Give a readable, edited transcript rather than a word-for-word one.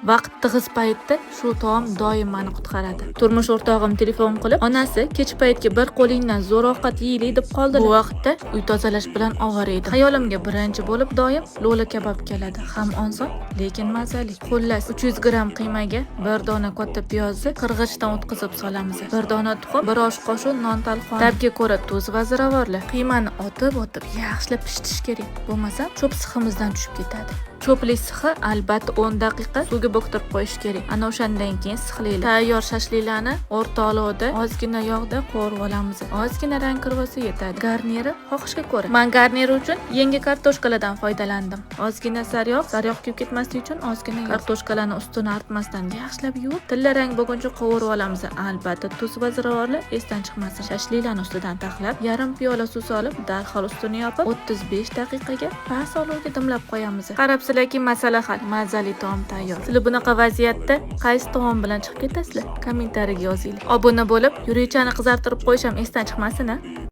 Vaqt tig'iz paytda shu taom doim mani qutqaradi. Turmush o'rtog'im telefon qilib, onasi kech paytga bir qo'lingdan zo'r ovqat yeylik deb qoldi. Bu vaqtda uy tozalash bilan ovora edim. Xayolimga birinchi bo'lib doim lo'li kabob keladi. Ham oson, lekin mazali. Xullas, 300 gramm qiymaga bir dona katta piyozni qirg'ichdan o'tkazib solamiz. Bir dona tuxum, bir osh qoshiq non talqoni. Ta'bga ko'ra tuz va ziravorlar. Qiymani otib-otib yaxshilab pishitish kerak. Bo'lmasa cho'p siximizdan tushib ketadi. Cho'pli sixi albatta 10 daqiqa suvga bo'ktirib qo'yish kerak. Ana o'shandan keyin sixlaylik. Tayyor shashliklarni o'rta olovda ozgina yog'da qovurib olamiz. Ozgina rang kirib olsa yetadi. Garniri xohishga ko'ra. Men garniri uchun yangi kartoshkalardan foydalandim. Ozgina sariyog', sariyog' kuyib ketmasligi uchun ozgina yog'. Kartoshkalarni ustini artmasdan yaxshilab yuvib, tilla rang bo'lguncha qovurib olamiz. Albatta tuz va ziravorlar esdan chiqmasin. Shashliklarni ustidan taxlab, yarim piyola suv solib, darhol ustini yopib, 35 daqiqaga past olovga dimlab qo'yamiz. Qarabsizlarki, masala hal, mazali taom tayyor. Sizlar bunaqa vaziyatda qaysi taom bilan chiqib ketasizlar? Kommentariyaga yozinglar. Obuna bo'lib, yurakchani qizartirib qo'yish ham esdan chiqmasin, a?